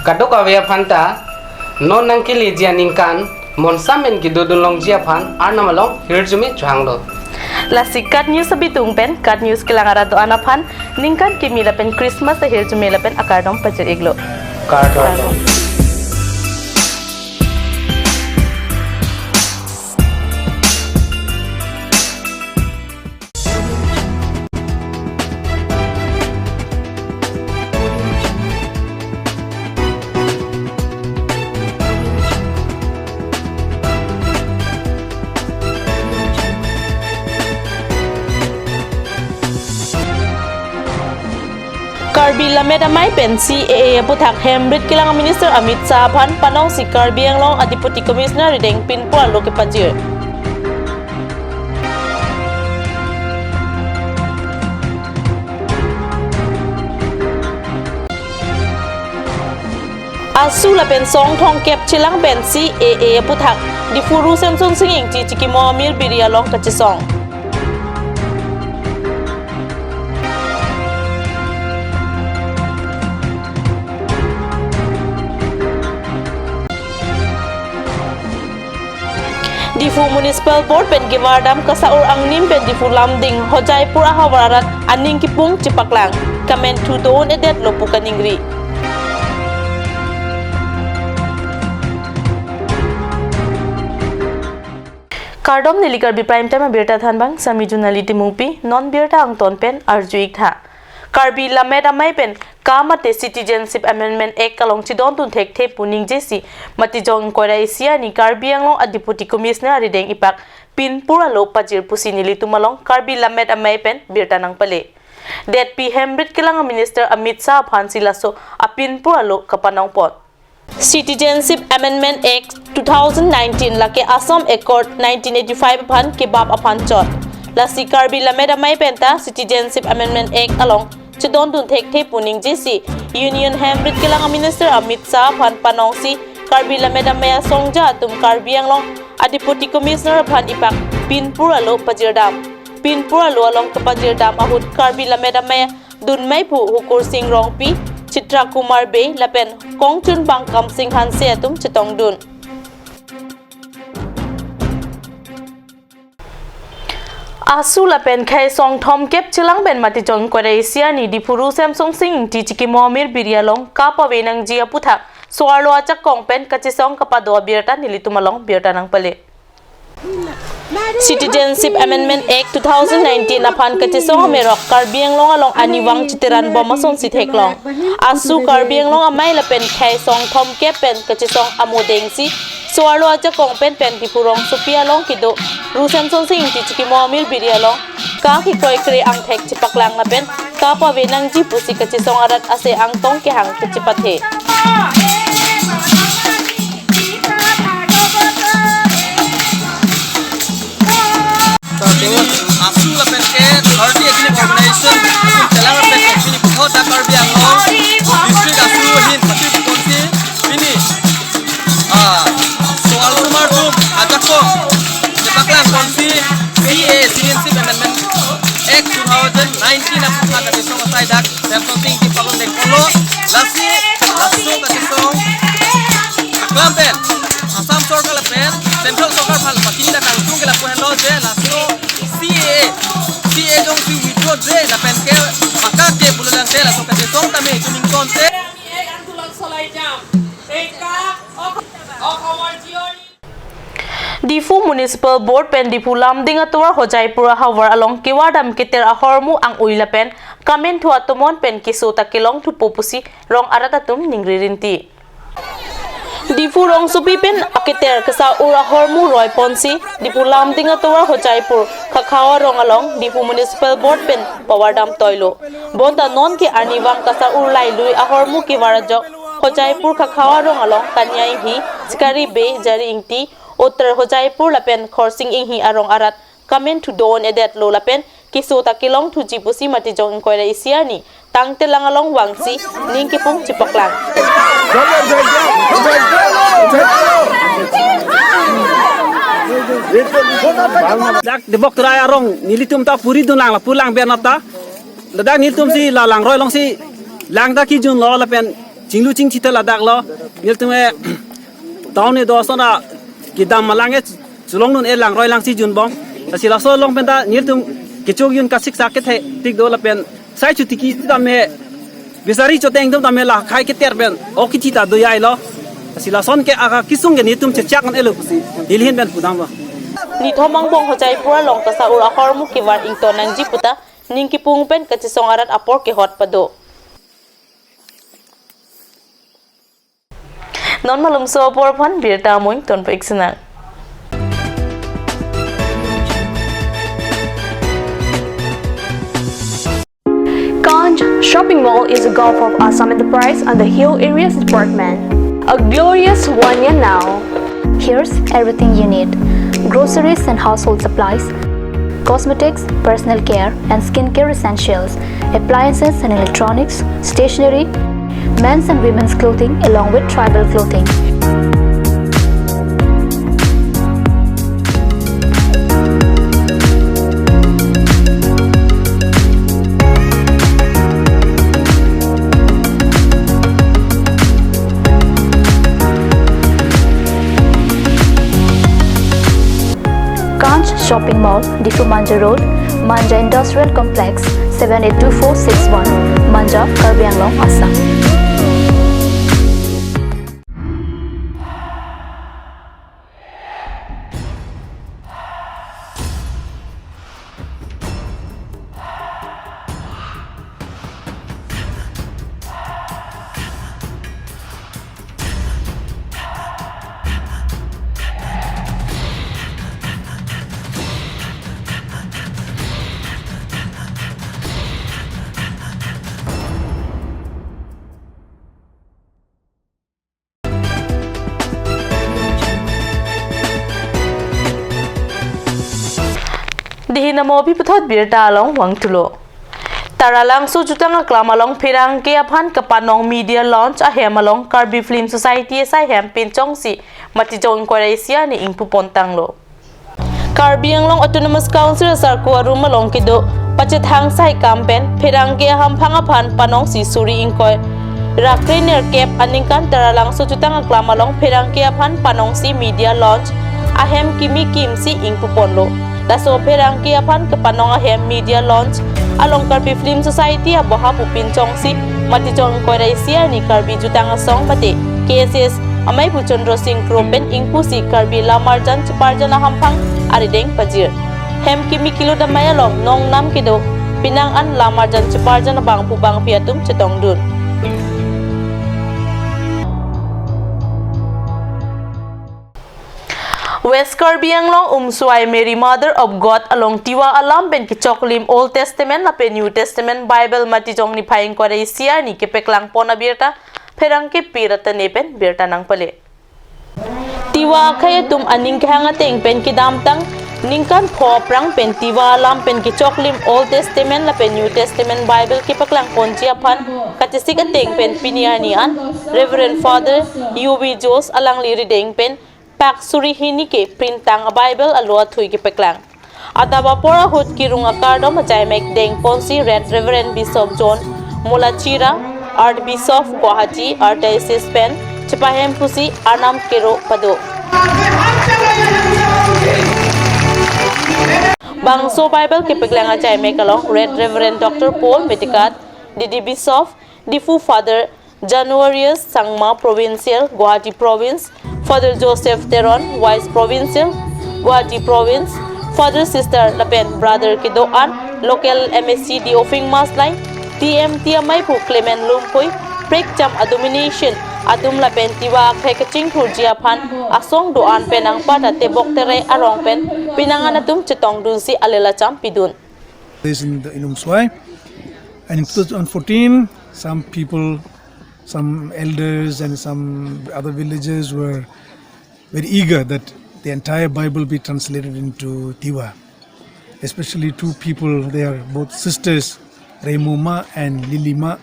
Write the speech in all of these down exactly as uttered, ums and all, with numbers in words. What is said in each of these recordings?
Kadokave aphan ta, non nangkeleji aningkan, monsam pen kedodun longji aphan, Arnam along hirjume chohanglo. Lasi KAT News abitung pen, KAT News kelang arat do-an aphan, ningkan kimi lapen Christmas ahirjume lapen akardom pajir-iklo. Kardom. Karbi Lammet Amei pen C A A aputhak Hemrit kelang Minister Amit Shah aphan panongsi Karbi Anglong a Deputy Commissioner arideng pinpur alo kepajir. Asu lapen song thomkep chelang pen C A A aputhak Diphu Ru Semsonsing Ingti chikimo amir biri along kachesong. Diphu Municipal Board pen kevardam kasa-ur angnim pen Diphu Lumding Hojaipur ahavar arat aning kipung chepaklang, kamenthu do-un-edetlo pu kaningri. Kardom, neli Karbi Prime Time abirta thanbang, Sami Junali Timungpi, non birta angton pen arju-ik tha. Karbi Lammet Amei pen KAA mate Citizenship Amendment Act along chedondun thekthe pu ningjesi, Matijong ingkoi ra isi arni Karbi Anglong a Deputy Commissioner arideng ipak pinpur alo pajir pusi nelitum along Karbi Lammet Amei pen birta nangpale. Detpi Hemrit kelang Minister Amit Shah aphansi laso apinpur alo kapanongpon. Citizenship Amendment Act two thousand nineteen lake Assam Accord nineteen eighty-five aphan kebap aphan chot. Lasi Karbi Lammet Amei penta Citizenship Amendment Act along chedondun thekthe pu ningjesi Union Hemrit kelang Minister Amit Shah aphan panongsi Karbi Lammet Amei asongja atum Karbi Anglong a Deputy Commissioner aphan ipak pinpur alo pajirdam. Pinpur alo along kapajirdam ahut Karbi Lammet Amei dunmei pu Hukursing Rongpi, Chitra Kumar Bey lapen kongchunbang Kamsing Hanse atum chetongdun. Asu lapen khei song thomkep chelang pen Matijong ingkoi ra isi arni Diphu Ru Semsonsing Ingti chikimo amir biri along kapave nangji aputhak so-arlo ajakong pen kachesong kapado abirta nelitum along birta nangpale. Citizenship Amendment Act two thousand nineteen aphan kachesong amerok Karbi Anglong along arnivang chiteran bom asonsi theklong. Asu Karbi Anglong amei lapen khei song thomkep pen kachesong amodengsi so-arlo ajakong pen pen Diphu rongsopi along kedo Ru Semsonsing Ingti chikimo amir biri along ka kekroikre angthek chepaklang lapen kapave nangji pusi kachesong arat ase angtong kehang kechepathe. Asu lapen ke thirty ethnic organization, Chelang lapen Kongsini puthot dak Karbi Anglong district asu ahin pati pukonsi pini, ah, so-arlo osomar atum ajakong chepaklang ponsi C A A, Citizenship Amendment Act two thousand nineteen aphan kachesong asai dak Semsonsing Ingti palon dengponlo. Lasi laso kachesong aklam pen Assam Sorkar lapen Central Sorkar aphan pakini dak kangtung ke lapu henlo je laso C A A, C A A jongsi withdraw-je lapen ke pakak-je pulo tangte laso kachesong tame itum ingtonte. Diphu Municipal Board pen Diphu Lumding atovar Hojaipur ahavar along kevardam keter ahormu ang-ui lapen kamenthu atomon pen keso ta kelongthupo pusi rong arat atum ningri rinti. Diphu rongsopi pen aketer kesa-ur ahormu roiponsi Diphu Lumding atovar Hojaipur Khakhao arong along Diphu Municipal Board pen pavardam toilo. Bonta nonke arnivang kasa-ur lailui ahormu kevar ajok Hojaipur Khakhao arong along Tanya Inghi, Sikari Bey, Jari Ingti, Uttar Hojaipur lapen Khorsing Inghi arong arat kamenthu do-un-edetlo lapen keso ta kelongthuji pusi Matijong ingkoi ra isi arni Tangtelang along vangsi ning kepung chepaklang. Dak Dibok Terai arong nelitum ta puri dunlang lapu lang bernata. Ladak nelitum si la langroi alongsi lang ta kejunlo lapen chinglu chingthi ta ladak lo. Nelitum e town e do ason a kedam malang e cholongdun e langroi lang si junbom. Lasi laso along pen ta nelitum kechokjun kasiksak kethe tik do lapen sai chuti ki tame bisari choteng tum tame la khai keter pen ok kithi ta do yai lo. Lasi lason ke aka kesung ke nelitum chechak an elo pusi neli ahin pen pudam lo. Nithom angbong Hojaipur along kasa-ur ahormu kevar ington nangji puta ning kipung pen kachesong arat apor kehot pado. Non malomso apor aphan birta amoing tonpik sinang. Kanj Shopping Mall is a gulf of Assam Enterprise under Hill Areas Department. A glorious one year now. Here's everything you need: groceries and household supplies, cosmetics, personal care and skincare essentials, appliances and electronics, stationery, men's and women's clothing, along with tribal clothing. Kanj Shopping Mall, Diphu Manja Road, Manja Industrial Complex, seven eight two four six one, Manja, Karbi Anglong, Assam. Dihin amo pi puthot birta along vangthulo. Taralangso Jutang Aklam along pherangke aphan kapanong media launch ahem along Karbi Film Society asai hem pinchongsi mati jong ingkoi ra isi arni ingpupontanglo. Karbi Anglong Autonomous Council asarko arum along kedo pachethang sai kam pen pherangke ahamphang aphan panongsi suri ingkoi ra krenerkep aningkan Taralangso Jutang Aklam along pherangke aphan panongsi media launch ahem kimi kimsi ingpuponlo. Laso pherangke aphan kapanong ahem media launch along Karbi Film Society aboha pu pinchongsi mati jong ingkoi ra isi arni Karbi Jutang Asong mate K S S amei pu Chandra Sing Kro pen ingpusi Karbi lamarjan cheparjan ahamphang arideng pajir. Hem kimi kilut amei along nongnam kedo penang an lamarjan cheparjan abangphu bangphi atum chetongdun. West Karbi Anglong Umswai Mary Mother of God along Tiwa alam pen kechoklim Old Testament lapen New Testament Bible mati jong niphai ingkoi ra isi arni kepaklangpon abirta pherangke P Ratane pen birta nangpale. Tiwa akhei atum aning kehang ateng pen kedamtang ningkan pho aphrang pen Tiwa alam pen kechoklim Old Testament lapen New Testament Bible kepaklangponji aphan kachesik ateng pen pini arni an Reverend Father U B Jose alangli rideng pen pak suri hini ke printang a Bible alo athui kepaklang. Adap apor ahut kirung akardom achaimek dengponsi Ret Reverend Bishop John Molachira, Archbishop Guwahati Archdiocese pen chepahem pusi arnam kero pado. Bangso Bible kepaklang achaimek along Ret Reverend Doctor Paul Metikat, D D Bishop, Diphu Father Januarius Sangma Provincial, Guwahati Province, Father Joseph Teron, Vice Provincial, Guwahati Province, Father Sister lapen Brother kedo-an, local M A C D Ofing Maslang, T M T amei pu Clement Lumpui, prekjam a-denomination atum lapen Tiwa akhei kachingthurji aphan asong do-an pen nangpata tebok tere arong pen penang an atum chetongdunsi alel acham pidun. This in the, in Umswai. And in two thousand fourteen, some people, some elders and some other villagers were very eager that the entire Bible be translated into Tiwa. Especially two people, they are both sisters, Remoma and Lilima.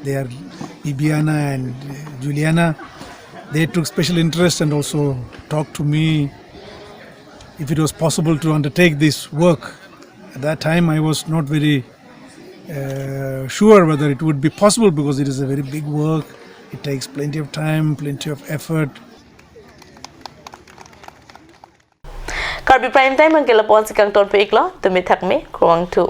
They are Bibiana and Juliana. They took special interest and also talked to me if it was possible to undertake this work. At that time, I was not very uh, sure whether it would be possible because it is a very big work. It takes plenty of time, plenty of effort. Karbi Prime Time anke lapu-an si kangton pe iklo, tumi thakme, kurvangthu.